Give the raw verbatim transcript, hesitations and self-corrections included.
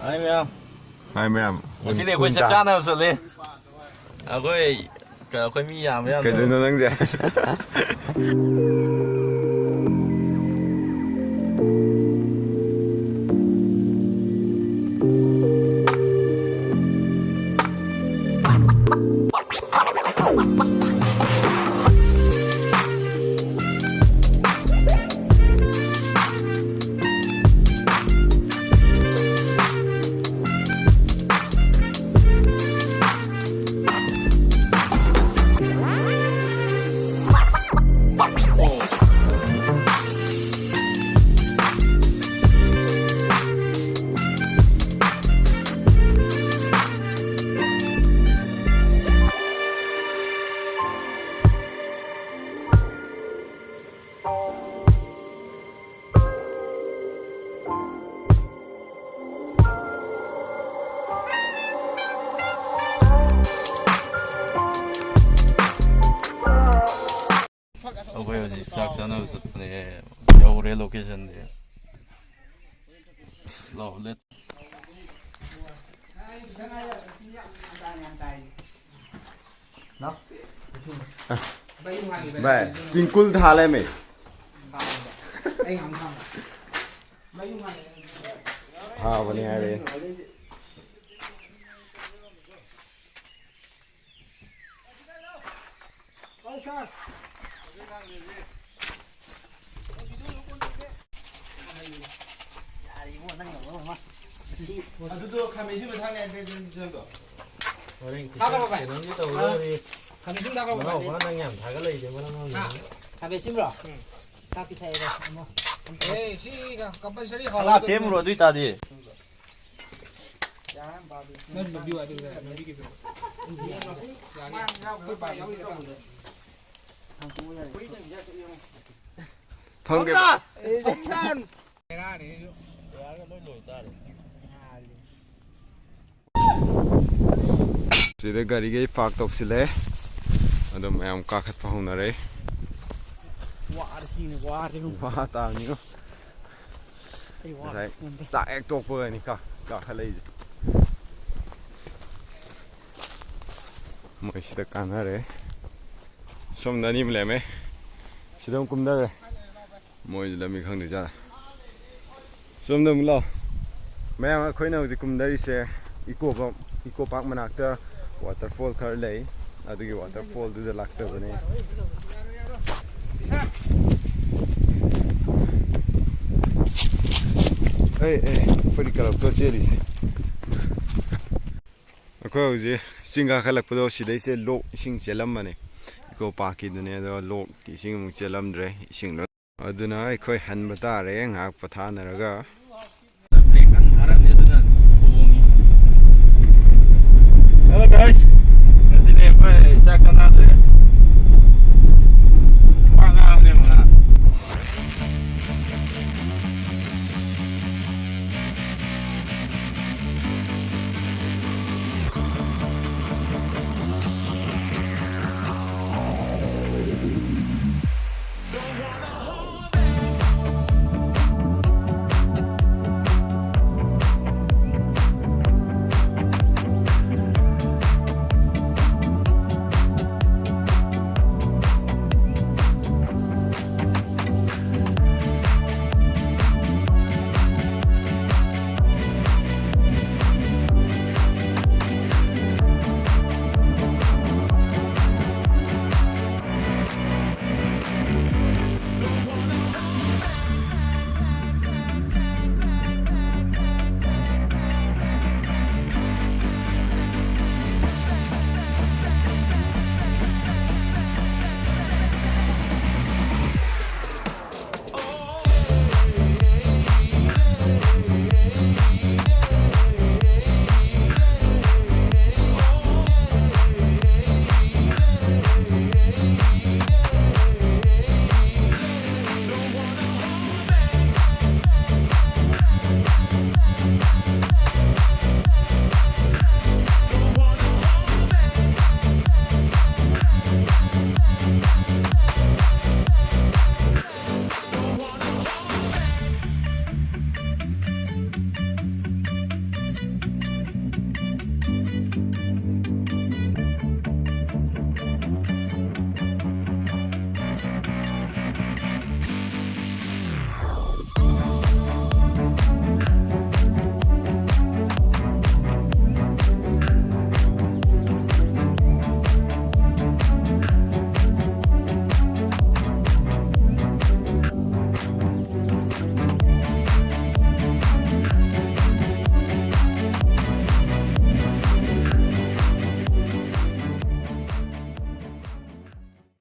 ꯍꯥꯏ ꯃꯌꯥꯝ꯫ ꯍꯥꯏ ꯃꯌꯥꯝ꯫ ꯉꯁꯤꯗꯤ ꯑꯩꯈꯣꯏ ꯆꯥꯛ ꯆꯥꯅꯕ ꯆꯠꯂꯤ꯫ ꯑꯩꯈꯣꯏ, ꯑꯩꯈꯣꯏ ꯃꯤ ꯌꯥꯝꯕ ꯌꯥꯝꯗꯕ꯫ ꯀꯩꯗꯧꯅꯣ ꯅꯪꯁꯦ? ꯑꯩꯈꯣꯏ ꯍꯧꯖꯤꯛ ꯆꯥꯛ ꯆꯥꯅꯕ ꯆꯠꯄꯅꯦ꯫ ꯌꯧꯔꯦ locationꯗꯤ꯫ ꯂꯥꯛꯑꯣ, let's꯫ ꯚꯥꯏ, ꯇ꯭ꯋꯤꯡꯀꯜ ꯊꯥꯜꯂꯦꯃꯦ꯫ ꯊꯥꯕꯅꯤ ꯍꯥꯏꯔꯦ꯫ ꯑꯗꯨꯗꯣ ꯈꯥꯃꯦꯟꯁꯤꯟꯕ ꯊꯥꯛꯅꯤ ꯍꯥꯏꯗꯤ ꯑꯗꯨꯗꯣ꯫ ꯍꯣꯔꯦꯟ ꯊꯥꯗꯧꯔꯣ ꯚꯥꯏ? ꯀꯩꯅꯣꯝꯗꯤ ꯇꯧꯗꯧꯔꯤ꯫ ꯈꯥꯃꯦꯟꯁꯤꯟ ꯊꯥꯛꯈ꯭ꯔꯕꯣ ꯅꯅꯥꯎ ꯚꯥꯏ? ꯅꯨꯄꯥ ꯅꯪ ꯌꯥꯝ ꯊꯥꯒꯠꯂꯛꯏꯁꯦ ꯃꯔꯝ ꯈꯪꯗꯦ꯫ ꯍꯥ? ꯈꯥꯃꯦꯟꯁꯤꯟꯕ꯭ꯔꯣ? ꯎꯝ꯫ ꯊꯥꯛꯇꯤ ꯊꯥꯛꯑꯦ ꯚꯥꯏ꯫ ꯑꯃ꯫ ꯑꯦ, ꯁꯤꯒ compulsory ꯁꯂꯥꯗ ꯍꯥꯎꯔꯗꯕꯅꯤ꯫ ꯁꯦꯝꯃꯨꯔꯣ ꯑꯗꯨ ꯑꯣꯏꯇꯥꯔꯗꯤ꯫ ꯅꯪ ꯅꯝꯕꯤꯌꯨ ꯍꯥꯏꯗꯤ ꯅꯝꯕꯤꯒꯦ ꯀꯩꯅꯣ꯫ ꯌꯥꯅꯤ꯫ ꯑꯩꯈꯣꯏ ꯄꯥꯏ ꯌꯥꯎꯔꯤ꯫ ꯐꯝꯒꯦ꯫ ꯊꯣꯡꯖꯥꯟ! ꯊꯣꯡꯖꯥꯟ! ꯕꯦꯔꯥꯅꯤ ꯑꯩꯁꯨ꯫ ꯁꯤꯗ ꯒꯥꯔꯤꯈꯩ park ꯇꯧꯁꯤꯜꯂꯦ꯫ ꯑꯗꯣ ꯃꯌꯥꯝ ꯀꯥꯈꯠꯄ ꯍꯧꯅꯔꯦ꯫ ꯋꯥꯔꯦ ꯁꯤꯅꯤ, ꯋꯥꯔꯦ꯫ ꯋꯥ ꯇꯥꯕꯅꯤꯉꯣ꯫ ꯑꯩ ꯋꯥꯔꯦ꯫ ꯉꯁꯥꯏ ꯆꯥꯛ ꯍꯦꯛ ꯇꯣꯛꯄꯒꯅꯤ ꯀꯣ꯫ ꯀꯥꯈꯠꯂꯛꯏꯁꯦ꯫ ꯃꯣꯏ ꯁꯤꯗ ꯀꯥꯟꯅꯔꯦ꯫ ꯁꯣꯝꯗ ꯑꯅꯤ ꯑꯃ ꯂꯩꯔꯝꯃꯦ꯫ ꯁꯤꯗ ꯑꯃꯨꯛ ꯀꯨꯝꯊꯔꯦ꯫ ꯃꯣꯏꯁꯨ ꯂꯝꯕꯤ ꯈꯪꯗꯦꯖꯥꯠ꯫ ꯁꯣꯝꯗ ꯑꯃꯨꯛ ꯂꯥꯛꯑꯣ꯫ ꯃꯌꯥꯝ, ꯑꯩꯈꯣꯏꯅ ꯍꯧꯖꯤꯛ ꯀꯨꯝꯊꯔꯤꯁꯦ ꯏꯀꯣ ꯄꯥꯔꯛ, ꯏꯀꯣ ꯄꯥꯔꯛ ꯃꯅꯥꯛꯇ ꯋꯥꯇꯔꯐꯣꯜ ꯈꯔ ꯂꯩ꯫ ꯑꯗꯨꯒꯤ ꯋꯥꯇꯔꯐꯣꯜꯗꯨꯗ ꯂꯥꯛꯆꯕꯅꯦ꯫ ꯑꯦ, ꯑꯦ, ꯐꯨꯔꯤꯠ ꯀꯔꯞꯇ ꯆꯦꯜꯂꯤꯁꯦ꯫ ꯑꯩꯈꯣꯏ ꯍꯧꯖꯤꯛ ꯆꯤꯡ ꯀꯥꯈꯠꯂꯛꯄꯗꯣ ꯁꯤꯗꯩꯁꯦ ꯂꯣꯛ ꯏꯁꯤꯡ ꯆꯦꯜꯂꯝꯕꯅꯦ꯫ ꯏꯀꯣ ꯄꯥꯔꯛꯀꯤꯗꯨꯅꯦ, ꯑꯗꯣ ꯂꯣꯛꯀꯤ ꯏꯁꯤꯡ ꯑꯃꯨꯛ ꯆꯦꯜꯂꯝꯗ꯭ꯔꯦ꯫ ꯏꯁꯤꯡ ꯂꯣꯏ꯫ ꯑꯗꯨꯅ ꯑꯩꯈꯣꯏ ꯍꯟꯕ ꯇꯥꯔꯦ ꯉꯥꯏꯍꯥꯛ ꯄꯣꯊꯥꯅꯔꯒ꯫